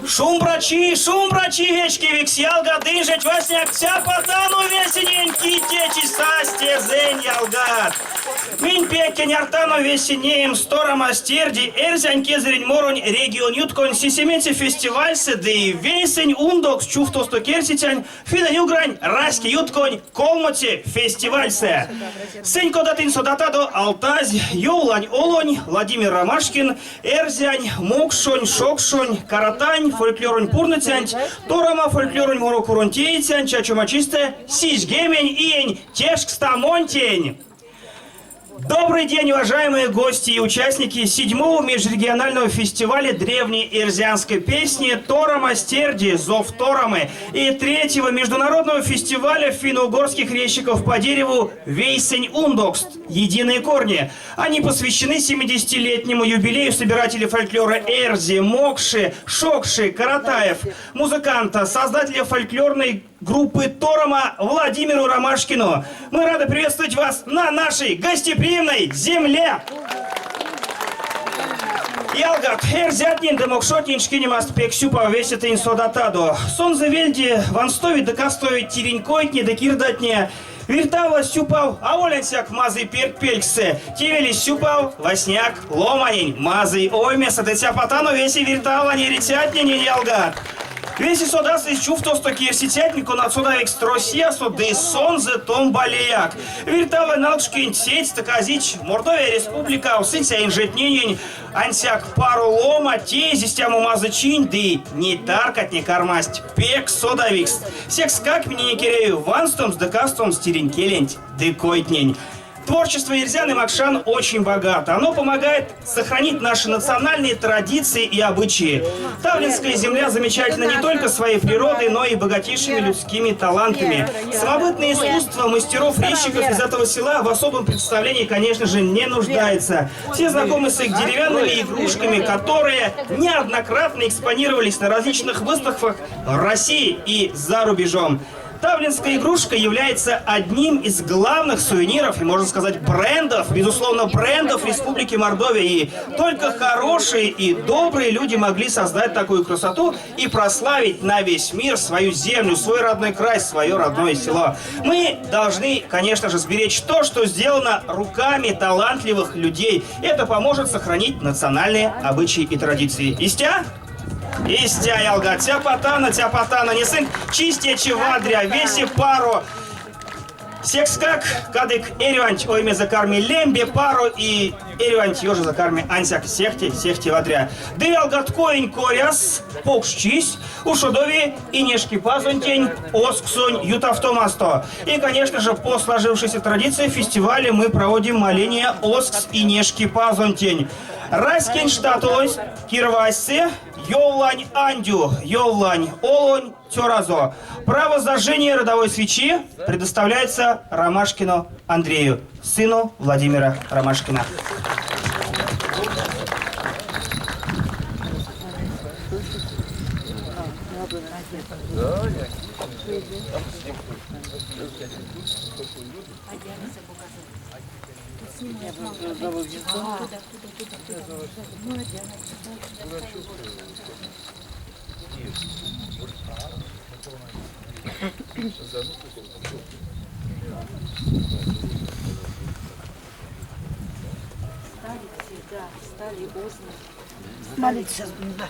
Шумбрачи, шумбрачи, вечкевикс ялгат, ды инжеть васняяк цяпатано весенень, кить течи састь тезэнь, ялгат. Минь пек кенярдтано весе неемс Торама стерди эрзянь кезэрень моронь регионъютконь сисемеце фестивальсэ ды вейсэнь ундокс чувтосто керсицянь Финнэнь-угрань раськеютконь колмоце фестивальсэ. Сынь, кода тынь содатадо, алтазь Йовлань Олонь, Владимир Ромашкин, эрзянь, мокшонь, шокшонь, каратань, фольклоронь пурныцянть, Торама фольклоронь морокуронь теицянть чачома чистэ сизьгемень иень тешкстамонтень. Добрый день, уважаемые гости и участники седьмого межрегионального фестиваля древней эрзянской песни «Торама Стерди. Зов Торамы» и третьего международного фестиваля финно-угорских резчиков по дереву «Вейсень Ундокст. Единые корни». Они посвящены 70-летнему юбилею собирателей фольклора Эрзи, Мокши, Шокши, Каратаев, музыканта, создателя фольклорной группы Торома Владимиру Ромашкину. Мы рады приветствовать вас на нашей гостеприимной земле! Ялгат, эрзятнень ды мокшотнень шкинемаст пек сюпав весе тынь содатадо. Сонзэ вельде ванстови ды кастови тиринь койтне ды кирдатне. Вирьтавась сюпав аволь ансяк мазый пертьпелькссэ, те велесь сюпав васняк ломанень мазый оймесэ ды цяпатано весе Вирьтавань эрицятненень, ялгат. Весе содасызь чувтосто керсицятне, конат содавикст Россиясо ды сонзэ томбалеяк. Вирьтава налкшкенть сетьстэ казить Мордовия Республикав сыця инжетненень. Ансяк паро ломанть теезь истямо мазычинь ды неть таркатне кармасть пек содавикст. Секскак миненек эряви ванстомс ды кастомс тиринь келенть ды койтнень. Творчество эрзян и мокшан очень богато. Оно помогает сохранить наши национальные традиции и обычаи. Тавлинская земля замечательна не только своей природой, но и богатейшими людскими талантами. Самобытное искусство мастеров-резчиков из этого села в особом представлении, конечно же, не нуждается. Все знакомы с их деревянными игрушками, которые неоднократно экспонировались на различных выставках в России и за рубежом. Тавлинская игрушка является одним из главных сувениров и, можно сказать, брендов, безусловно, брендов Республики Мордовия. И только хорошие и добрые люди могли создать такую красоту и прославить на весь мир свою землю, свой родной край, свое родное село. Мы должны, конечно же, сберечь то, что сделано руками талантливых людей. Это поможет сохранить национальные обычаи и традиции. Истя? Истя, ялгат, цяпатано, цяпатано, несынк чись течи вадря, весе паро. Секскак, кадык эрьванть оймезэ карми лембе, паро и эрьванть ёжозо карми ансяк сехте, сехте вадря. Ды ялгат коень коряс покш чись ушодови Инешкипазонтень озксонь ютавтомасто. И, конечно же, по сложившейся традиции в фестивале мы проводим моление озкс Инешкипазонтень. Раськень штатолось кирвазьсы Йовлань Андю, Йовлань Олонь цёразо. Право зажжения родовой свечи предоставляется Ромашкину Андрею, сыну Владимира Ромашкина. Молиться будем, да.